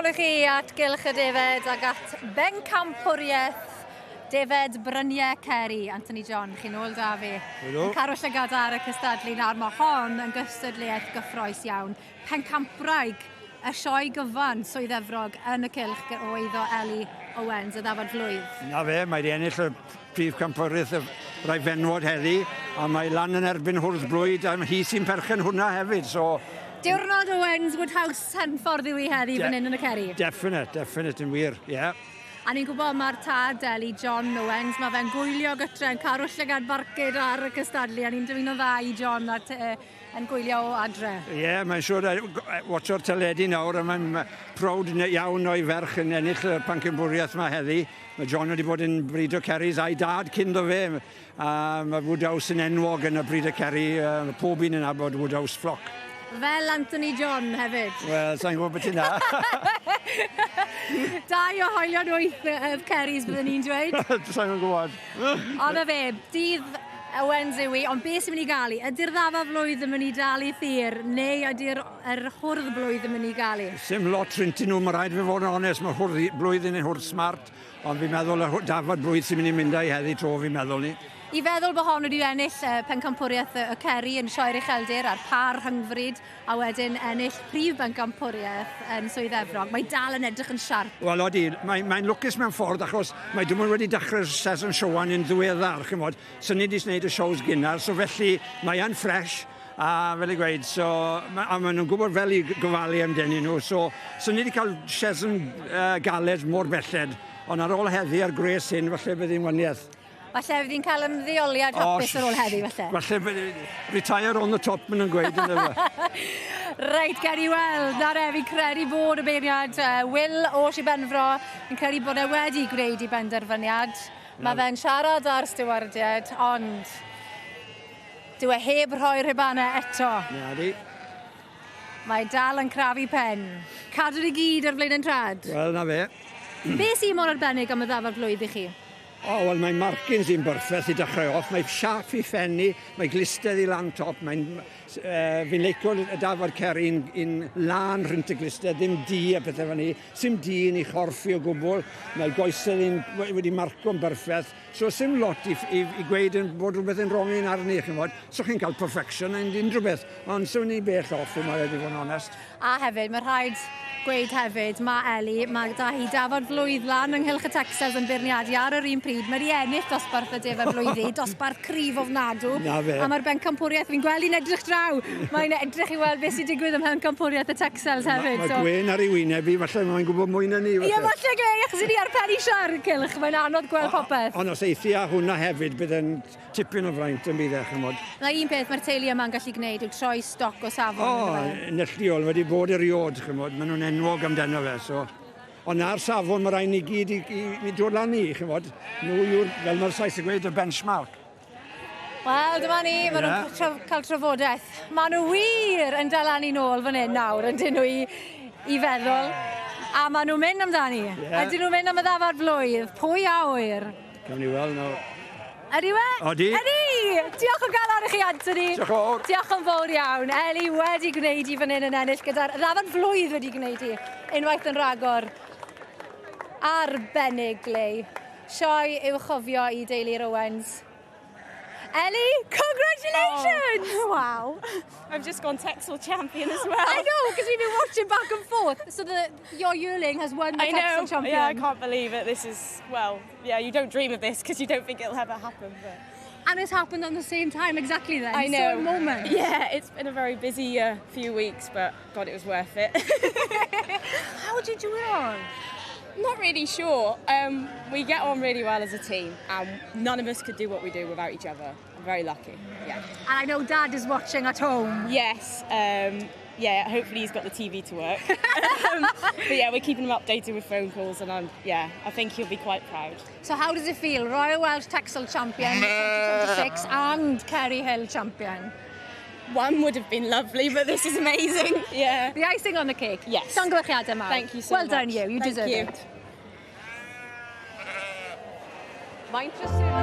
Nôl i chi at Gylch y Defed ac at bencampwriaeth Defed Bryniau Ceri. Anthony John, chi'n ôl da fi. Helo. Yn carw llygad ar y cystadlu nawr. Mae hon yn gystadleuaeth gyffroes iawn. Pencampwraig y sioe gyfan Swydd Efrog yn y cylch o eiddo Ellie Owens, y ddafad flwydd. Na fe, mae wedi ennill y prif campwriaeth y rai fenwod heddi, a mae lan yn erbyn hwrdd blwyd, a hi sy'n perchen hwnna hefyd, so Diwrnod Owens Woodhouse Henffordd yw hi heddi fan hyn yn y Ceri. Definite, definite yn wir, ie. Yeah. A ni'n gwybod mae'r tad Eli, John Owens, mae fe'n gwylio gytre yn carw llygad barcud ar y cystadlu, a ni'n dymuno dda i John at, yn gwylio o adre. Ie, yeah, mae'n siŵr, watcho'r teledu nawr, a mae'n proud iawn o'i ferch yn ennill y pencampwriaeth yma heddi. Mae John wedi bod yn brido Ceris a'i dad cyn do fe. A mae Woodhouse yn enwog yn y bryd y ceri, uh, pob un yn abod Woodhouse Flock. Fel Anthony John hefyd. Wel, sa'n gwybod beth yna. Dau o hoelion wyth y Ceris byddwn ni'n dweud. Sa'n gwybod. Ond na fe, dydd Owens yw i, ond beth sy'n mynd i gael i? Ydy'r ddafa flwydd yn mynd i dal i thir, neu ydy'r er hwrdd blwydd yn mynd i gael i? Sim lot rhynti nhw, mae rhaid fi fod yn onest, mae hwrdd blwydd yn hwrdd smart. Ond fi'n meddwl y dafad blwydd sy'n mynd i mynd â'i heddi tro, fi'n meddwl ni. I feddwl bod hon wedi ennill pencampwriaeth y Ceri yn Sioe'r Ucheldir a'r par rhyngfryd a wedyn ennill prif bencampwriaeth yn Swydd Efrog. Mae dal yn edrych yn siarp. Wel, odi, mae'n mae lwcus mewn ffordd achos mae dim ond wedi dechrau'r season siowan yn ddiweddar, chymod. So ni wedi gwneud y shows gynnar, so felly mae yn ffresh a fel i gweud, so, a maen nhw'n gwybod fel i gofalu amdanyn nhw, so, so ni wedi cael season galed mor belled, ond ar ôl heddi a'r gwres hyn, falle bydd hi'n waniaeth. Falle fydd hi'n cael ymddeoliad hapus ar ôl heddi, falle. Falle bydd retire on the top, maen nhw'n gweud. Reit, gen i weld, na re, fi'n credu bod y beirniad Will o Sir Benfro, fi'n credu bod e wedi gwneud ei benderfyniad. Mae fe'n siarad â'r stiwardiaid, ond dyw e heb rhoi'r rhubanau eto. Na di. Mae dal yn crafu pen. Cadw ni gyd ar flaen ein trad. Wel, na fe. Be sy'n mor arbennig am y ddafad flwydd i chi? O, wel, mae markings i'n berffeth i dechrau off. Mae siâp i ffenni, mae glistedd i lan top, mae'n... Fi'n leicio y dafad ceri'n in lân rhynt y glistedd, ddim du a pethau fel ni. Sim du yn ei chorff i o gwbl, mae goesedd i'n wedi marco'n berffeth. So sim lot i, i, i gweud yn bod rhywbeth yn wrong yn arni, chi'n fod. So chi'n cael perfection yn unrhyw beth, ond swn i bell off, fi'n meddwl, i fod yn onest. A hefyd, mae rhaid gweud hefyd, mae Ellie, mae da hi dafod flwydd lan ynghylch y Texas yn beirniadu ar yr un pryd. Mae wedi ennill dosbarth y defaid blwyddi, dosbarth cryf ofnadw. Na fe. A mae'r bencampwriaeth, fi'n gweld hi'n edrych draw. Mae'n edrych i weld beth sy'n digwydd ym mhencampwriaeth y Texels hefyd. Mae so. Gwen ar ei wyneb i, falle mae'n gwybod mwy na ni. Ie, falle Glei, achos i ni ar pen i siar, cylch, mae'n anodd gweld popeth. Ond os eithi â hwnna hefyd, bydd yn tipyn o fraint yn bydd e, chymod. Na un peth mae'r teulu yma'n gallu gwneud yw troi stoc o safon. O, neilltuol, wedi bod eriod, chymod, maen nhw'n enwog amdano fe, so... Ond na'r safon mae rhaid ni gyd i, i, i dod lan i, chymod. Nhw yw'r, fel mae'r Sais yn gweud, y benchmark. Wel, dyma ni, maen nhw'n yeah. cael trafodaeth. Maen nhw wir yn dal ni nôl fan hyn nawr, yn dyn nhw i, i feddwl. A maen nhw'n mynd amdani. Yeah. Ydyn nhw'n mynd am y ddafad flwydd. Pwy a wyr? Cawn ni weld nawr. Ydy we? Odi. Ydy! Diolch o galon i chi, Anthony. Diolch yn fawr. Diolch yn fawr iawn. Eli wedi gwneud i fan hyn yn ennill gyda'r ddafad flwydd wedi gwneud i. Unwaith yn rhagor. Arbennig, Glei. Sioe i'w chofio i deulu'r Owens. Ellie, congratulations! Oh, wow. I've just gone Texel champion as well. I know, because we've been watching back and forth. So the, your yearling has won the I Texel know. champion. Yeah, I can't believe it. This is, well, yeah, you don't dream of this because you don't think it'll ever happen. But... And it's happened on the same time exactly then. I know. So moment. Yeah, it's been a very busy few weeks, but God, it was worth it. How did you do it all? Not really sure. We get on really well as a team, and none of us could do what we do without each other. I'm very lucky, yeah. And I know Dad is watching at home. Yes, yeah, hopefully he's got the TV to work. But yeah, we're keeping him updated with phone calls, and I think he'll be quite proud. So how does it feel? Royal Welsh Texel champion 2026 and Kerry Hill champion. One would have been lovely, but this is amazing. Yeah. The icing on the cake. Yes. Llongyfarchiadau mawr. Thank you so well much. Well done you. You Thank deserve you. it. Mae'n prysur.